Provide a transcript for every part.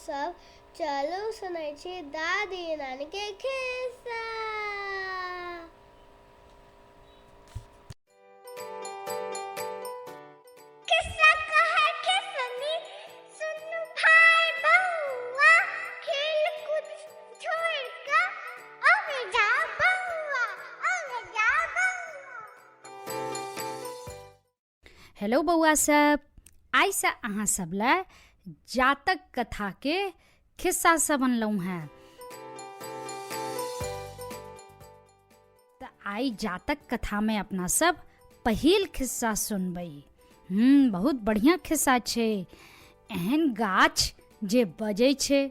सब, चलू सुनै छी दादी नानी के खिस्सा। खिस्सा कहै खिस्सनी सुनू भाइ बौआ, खेल कूद छोड़ि कऽ अबै जा बौआ, अबै जा बौआ। हेलो बौआ सब, आइसँ अहाँ सब लए जातक कथाके खिस्सा सब अनलहुँ हेँ। तऽ आइ जातक कथामे अपना सब पहिल खिस्सा सुनबै। बहुत बढ़िआँ खिस्सा छै। एहन गाछ जे बजै छै,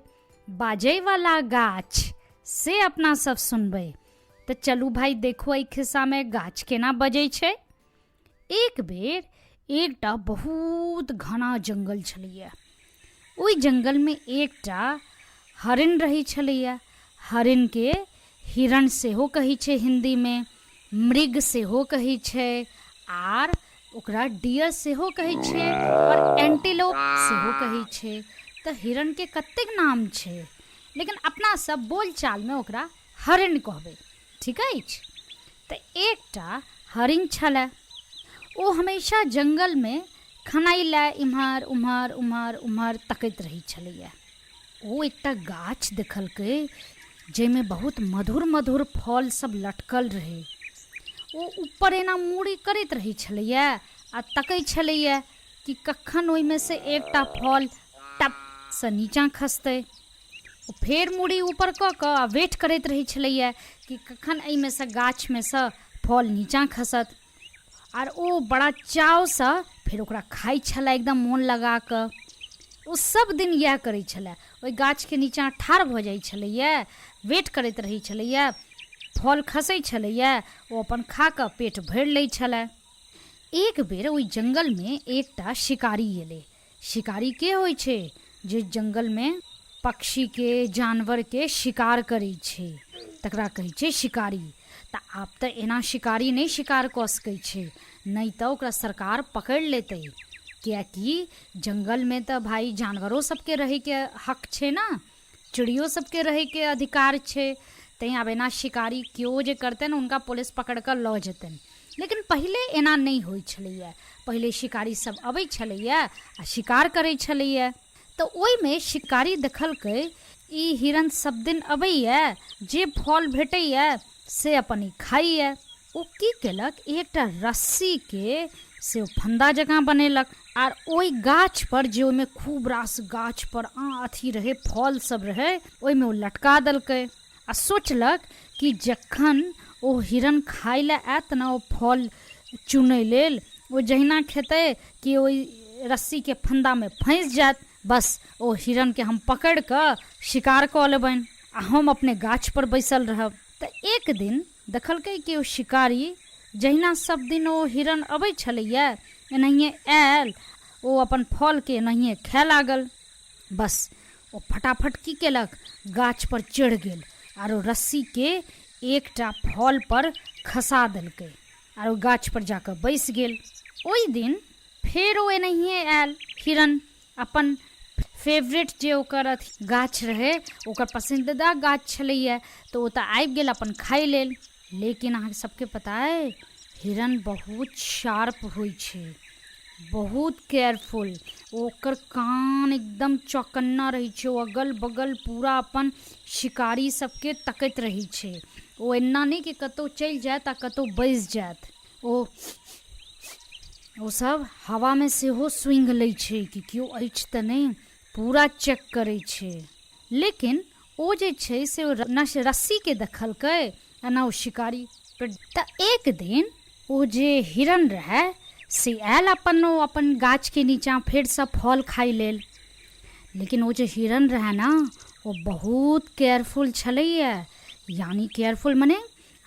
बाजैवला गाछ, से अपना सब सुनबै। तऽ चलू भाइ, देखू एहि खिस्सामे गाछ केना बजै छै। एक बेर एकटा बहुत घना जङ्गल छलैए। ओहि जङ्गलमे एकटा हरिण रहै छलैए। हरिणके हिरण सेहो कहै छै हिन्दीमे, मृग सेहो कहै छै, आर ओकरा डियर सेहो कहै छै, आओर एंटीलोप सेहो कहै छै। तऽ हिरणके कतेक नाम छै, लेकिन अपना सब बोलचालमे ओकरा हरिण कहबै, ठीक अछि? तऽ एकटा हरिण छलए। ओ हमेशा जङ्गलमे खेनाइ लए इम्हर उम्हर उम्हर उम्हर तकैत रहै छलैए। ओ एकटा गाछ देखलकै जाहिमे बहुत मधुर मधुर फल सब लटकल रहै। ओ ऊपर एना मूड़ी करैत रहै छलैए आ तकै छलैए कि कखन ओहिमे से एकटा फल टपसँ नीचाँ खसतै। ओ फेर मूड़ी ऊपर कऽ कऽ आ वेट करैत रहै छलैए कि कखन एहिमे सँ गाछमे सँ फल नीचाँ खसत, आर ओ बड़ा चावसँ फेर ओकरा खाइ छलए एकदम मोन लगा कऽ। ओ सब दिन इएह करै छलए, ओहि गाछके नीचाँ ठाढ़ भऽ जाइ छलैए, वेट करैत रहै छलैए, फल खसै छलैए, ओ अपन खा कऽ पेट भरि लै छलए। एक बेर ओहि जङ्गलमे एकटा शिकारी एलै। शिकारी के होइ छै? जे जङ्गलमे पक्षीके, जानवरके शिकार करै छै, तकरा कहै छै शिकारी। तऽ आब तऽ एना शिकारी नहि शिकार कऽ सकै छै, नहि तऽ ओकरा सरकार पकड़ि लेतै, किएकि जङ्गलमे तऽ भाइ जानवरो सबके रहैके हक छै ने, चिड़ियो सबके रहैके अधिकार छै। तैँ आब एना शिकारी केओ जे करतनि, हुनका पुलिस पकड़ि कऽ लऽ जेतनि। लेकिन पहिले एना नहि होइ छलैए। पहिले शिकारी सब अबै छलैए आ शिकार करै छलैए। तऽ ओहिमे शिकारी देखलकै, ई हिरण सब दिन अबैए, जे फल भेटैए से अपन ई खाइए। ओ की केलक, एकटा रस्सीके से ओ फन्दा जकाँ बनेलक आर ओहि गाछपर, जे ओहिमे खूब रास गाछपर अथी रहै, फल सब रहै, ओहिमे ओ लटका देलकै आ सोचलक कि जखन ओ हिरण खाइ लए आयत ने ओ फल चुनै लेल, ओ जहिना खेतै कि ओहि रस्सीके फन्दामे फँसि जायत, बस ओ हिरणके हम पकड़ि कऽ शिकार कऽ लेबनि आ हम अपने गाछपर बैसल रहब। तऽ एक दिन देखलकै कि ओ शिकारी जहिना सब दिन ओ हिरण अबै छलैए एनाहिए आयल, ओ अपन फलके एनाहिए खाए लागल। बस ओ फटाफट की केलक, गाछपर चढ़ि गेल आरो रस्सीके एकटा फलपर खसा देलकै आर ओ गाछपर जाकऽ बैसि गेल। ओहि दिन फेर ओ एनाहिए आयल हिरण, अपन फेवरेट जे ओकर अथी गाछ रहै, ओकर पसन्दीदा गाछ छलैए, तऽ ओ तऽ आबि गेल अपन खाइ लेल। लेकिन अहाँके सबके पता अइ, हिरण बहुत शार्प होइ छै, बहुत केयरफुल। ओकर कान एकदम चौकन्ना रहै छै। ओ अगल बगल पूरा अपन शिकारी सबके तकैत रहै छै। ओ एना नहि कि कतहु चलि जायत आ कतहु बैसि जायत। ओ सब हवामे सेहो सूँघि लै छै कि केओ अछि तऽ नहि, पूरा चेक करै छै। लेकिन ओ जे छै से ओ ने रस्सीके देखलकै आ ने ओ शिकारी। तऽ एक दिन ओ जे हिरण रहै से आयल अपन ओ अपन गाछके नीचाँ फेरसँ फल खाइ लेल। लेकिन ओ जे हिरण रहै ने, ओ बहुत केयरफुल छलैए। यानि केयरफुल मने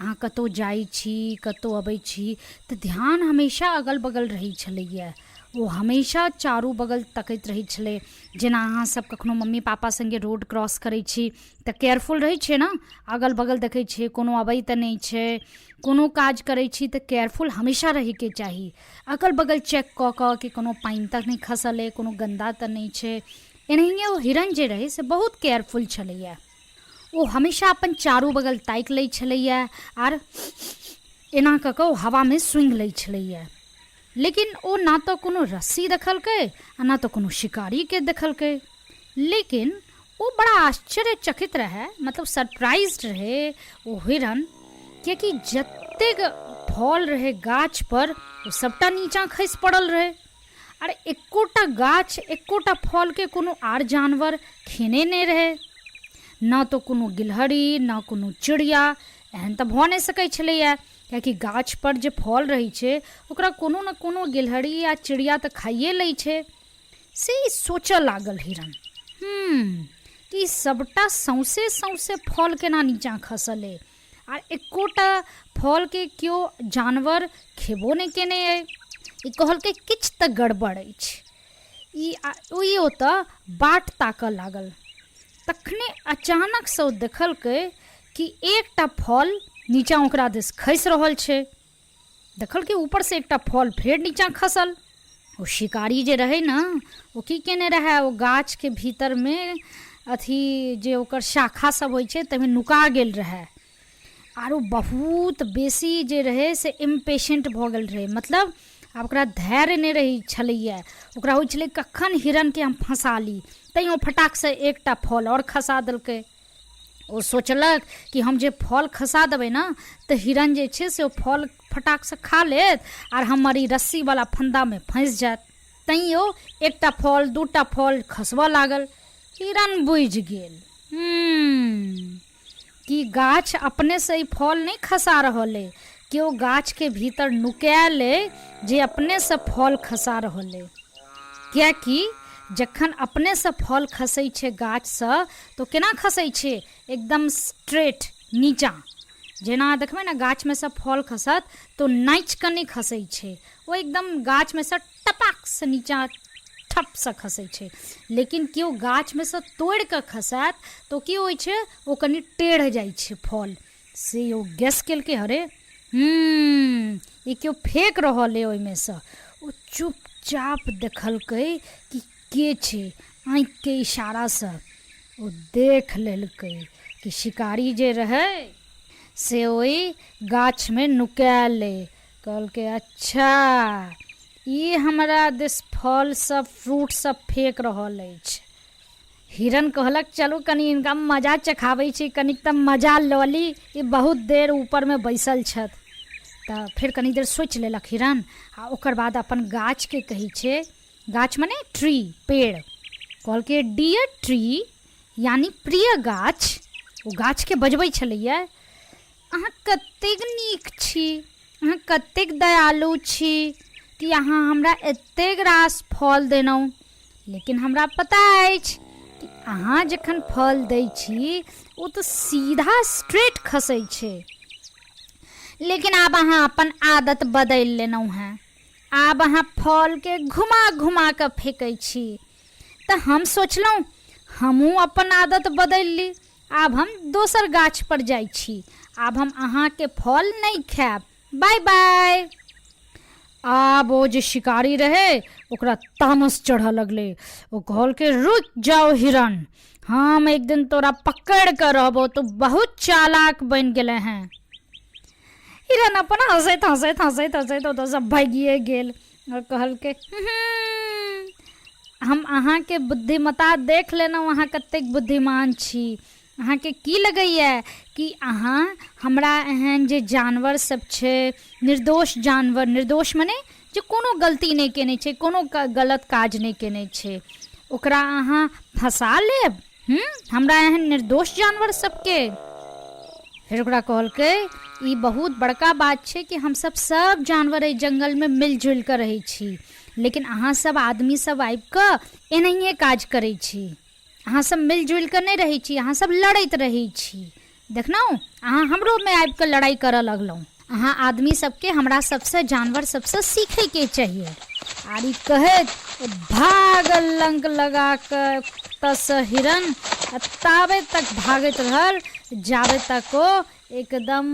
अहाँ कतहु जाइ छी, कतहु अबै छी, तऽ ध्यान हमेशा अगल बगल रहै छलैए। ओ हमेशा चारू बगल तकैत रहै छलै। जेना अहाँसभ कखनो मम्मी पापा सङ्गे रोड क्रॉस करै छी तऽ केयरफुल रहै छियै ने, अगल बगल देखै छियै कोनो अबै तऽ नहि छै। कोनो काज करै छी तऽ केयरफुल हमेशा रहैके चाही, अगल बगल चेक कऽ कऽ कि कोनो पानि तऽ नहि खसल अइ, कोनो गन्दा तऽ नहि छै। एनाहिए ओ हिरण जे रहै से बहुत केयरफुल छलैए। ओ हमेशा अपन चारू बगल ताकि लै छलैए आर एना कऽ कऽ ओ हवामे सूँघि लै छलैए। लेकिन ओ ना तऽ कोनो रस्सी देखलकै आ ना तऽ कोनो शिकारीके देखलकै। लेकिन ओ बड़ा आश्चर्यचकित रहै, मतलब सरप्राइज रहै ओ हिरण, कियाकि जतेक फल रहै गाछपर ओ सभटा नीचाँ खसि पड़ल रहै आर एकोटा गाछ एकोटा फलके कोनो आर जानवर खेने नहि रहै। न तऽ कोनो गिलहरी न कोनो चिड़िया, एहन तऽ भऽ नहि सकै छलैए, कियाकि गाछपर जे फल रहै छै ओकरा कोनो ने कोनो गिलहरी या चिड़िया तऽ खाइए लै छै। से ई सोचऽ लागल हिरण कि ई सभटा सौँसे सौँसे फल केना नीचाँ खसल अइ आर एकोटा फलके केओ जानवर खेबो नहि केने अइ। ई कहलकै किछु तऽ गड़बड़ अछि। ई ई ओतऽ बाट ताकऽ लागल। तखने अचानकसँ ओ देखलकै कि एकटा फल नीचाँ ओकरा दिस खसि रहल छै। देखलकै ऊपरसँ एकटा फल फेर नीचाँ खसल। ओ शिकारी जे रहै ने, ओ की केने रहए, ओ गाछके भीतरमे अथी जे ओकर शाखा सब होइ छै ताहिमे नुका गेल रहए। आर ओ बहुत बेसी जे रहै से इम्पेशेन्ट भऽ गेल रहै, मतलब आब ओकरा धैर्य नहि रहै छलैए। ओकरा होइ छलै कखन हिरणके हम फँसा ली, तैँ ओ फटाकसँ एकटा फल आओर खसा देलकै। ओ सोचलक कि हम जे फल खसा देबै ने तऽ हिरण जे छै से ओ फल फटाकसँ खा लेत आर हमर ई रस्सीवला फन्दामे फँसि जायत। तैँ ओ एकटा फल दूटा फल खसबऽ लागल। हिरण बुझि गेल कि गाछ अपनेसँ ई फल नहि खसा रहल अइ, केओ गाछके भीतर नुकायल अइ जे अपनेसँ फल खसा रहल अइ। किएकि जखन अपनेसँ फल खसै छै गाछसँ तऽ ओ केना खसै छै, एकदम स्ट्रेट नीचाँ। जेना देखबै ने गाछमे सँ फल खसत तऽ ओ नाचि कऽ नहि खसै छै, ओ एकदम गाछमे सँ टपाकसँ नीचाँ ठपसँ खसै छै। लेकिन केओ गाछमे सँ तोड़ि कऽ खसायत तऽ ओ की होइ छै, ओ कनि टेढ़ जाइ छै फल। से ओ गैस केलकै, अरे ई केओ फेक रहल अइ ओहिमेसँ। ओ चुपचाप देखलकै कि के छै, आँखिके इशारासँ ओ देख लेलकै कि शिकारी जे रहै से ओहि गाछमे नुकायल अइ। कहलकै अच्छा, ई हमरा दिस फल सब फ्रूट सब फेक रहल अछि। हिरण कहलक चलू कनि हिनका मजा चखाबै छी, कनिक तऽ मजा लऽ ली, ई बहुत देर ऊपरमे बैसल छथि। तऽ फेर कनि देर सोचि लेलक हिरण आ ओकर बाद अपन गाछके कहै छै, गाछ मने ट्री, पेड़, कहलकै डियर ट्री यानि प्रिय गाछ। ओ गाछके बजबै छलैए, अहाँ कतेक नीक छी, अहाँ कतेक दयालु छी कि अहाँ हमरा एतेक रास फल देलहुँ। लेकिन हमरा पता अछि कि अहाँ जखन फल दै छी ओ तऽ सीधा स्ट्रेट खसै छै, लेकिन आब अहाँ अपन आदत बदलि लेलहुँ हेँ, आब अहाँ फलके घुमा घुमा कऽ फेकै छी। तऽ हम सोचलहुँ हमहूँ अपन आदत बदलि ली, आब हम दोसर गाछपर जाइ छी, आब हम अहाँके फल नहि खायब, बाय बाय। आब ओ जे शिकारी रहै ओकरा तामस चढ़ऽ लगलै। ओ कहलकै रुकि जाओ हिरण, हम एक दिन तोरा पकड़ि कऽ रहबो, तू बहुत चालाक बनि गेलै हेँ। हिरण अपन हँसैत हँसैत हँसैत हँसैत ओतऽसँ भागिए गेल आओर कहलकै हम अहाँके बुद्धिमत्ता देख लेलहुँ, अहाँ कतेक बुद्धिमान छी। अहाँके की लगैए कि अहाँ हमरा एहन जे जानवर सब छै, निर्दोष जानवर, निर्दोष मने जे कोनो गलती नहि केने छै, कोनो गलत काज नहि केने छै, ओकरा अहाँ फँसा लेब? हमरा एहन निर्दोष जानवर सबके? फेर ओकरा कहलकै ई बहुत बड़का बात छै कि हमसब सब जानवर एहि जङ्गलमे मिलजुलि कऽ रहै छी, लेकिन अहाँ सब आदमी सब आबिकऽ एनाहिए काज करै छी। अहाँ सब मिलजुलि कऽ नहि रहै छी, अहाँ सब लड़ैत रहै छी। देखलहुँ अहाँ हमरोमे आबिकऽ लड़ाइ करऽ लगलहुँ। अहाँ आदमी सबके हमरा सबसँ जानवर सबसँ सीखैके चाहिए। आर ई कहैत ओ भागल लंक लगा कऽ ओतऽसँ हिरण, आ ताबे तक भागैत रहल जाबे तक ओ एकदम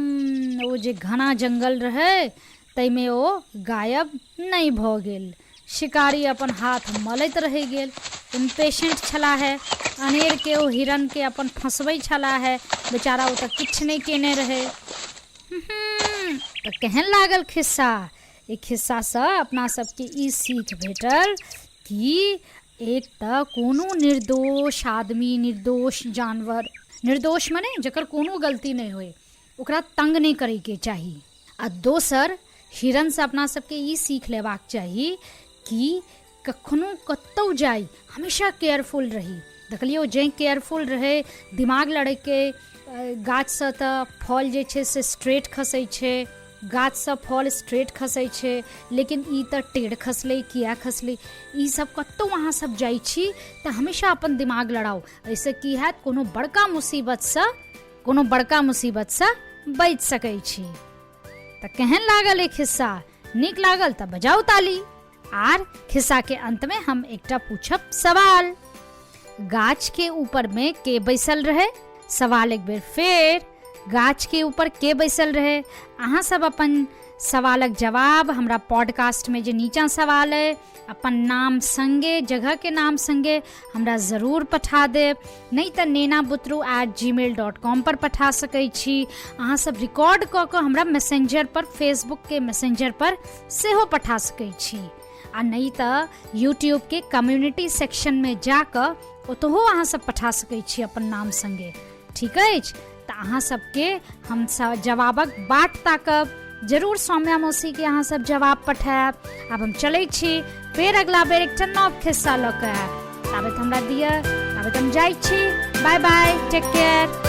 ओ जे घना जङ्गल रहै ताहिमे ओ गायब नहि भऽ गेल। शिकारी अपन हाथ मलैत रहि गेल। इम्पेशेंट छलाह है। अनेरके ओ हिरणके अपन फँसबै छलाह है, बेचारा ओ तऽ किछु नहि केने रहै। तऽ केहन लागल खिस्सा? ई खिस्सासँ अपना सबके ई सीख भेटल कि एक तऽ कोनो निर्दोष आदमी, निर्दोष जानवर, निर्दोष मने जकर कोनो गलती नहि होइ, ओकरा तंग नहि करैके चाही। आ दोसर, हिरणसँ अपना सबके ई सीख लेबाक चाही कि कखनो कतहु जाइ हमेशा केयरफुल रही। देखलियै, ओ जैं केयरफुल रहै, दिमाग लड़ैके, गाछसँ तऽ फल जे छै से स्ट्रेट खसै छै, गाछसँ फल स्ट्रेट खसै छै, लेकिन ई तऽ टेढ़ खसलै, किया खसलै? ई सब कतहु अहाँ सब जाइ छी तऽ हमेशा अपन दिमाग लड़ाउ। एहिसँ की हैत? कोनो बड़का मुसीबतसँ बचि सकै छी। तऽ केहन लागल ई खिस्सा? नीक लागल तऽ बजाउ ताली। आर खिस्सा के अंत में हम एकटा पूछब सवाल। गाछ के ऊपर में के बैसल रहे? सवाल एक बेर फेर, गाछ के ऊपर के बैसल रहे? अहाँ सब अपन सवालक जवाब हमरा पॉडकास्ट में जे नीचा सवाल अइ, अपन नाम संगे, जगह के नाम संगे हमरा जरूर पठा देब। नहि तऽ nenabutru@gmail.com पर पठा सकै छी। अहाँ सब रिकॉर्ड कऽ कऽ हमरा मैसेंजर पर, फेसबुक के मैसेंजर पर सेहो पठा सकै छी। आ नहि तऽ यूट्यूबके कम्युनिटी सेक्शनमे जा कऽ ओतहो अहाँ सब पठा सकै छी अपन नाम संगे। ठीक अछि? तऽ अहाँ सबके हम जवाबक बाट ताकब। जरूर सौम्या मौसीके अहाँ सब जवाब पठायब। आब हम चलै छी। फेर अगला बेर एकटा नव खिस्सा लऽ कऽ आयब। ताबत हमरा दिअ, ताबत हम जाइ छी। बाय बाय, टेक केयर।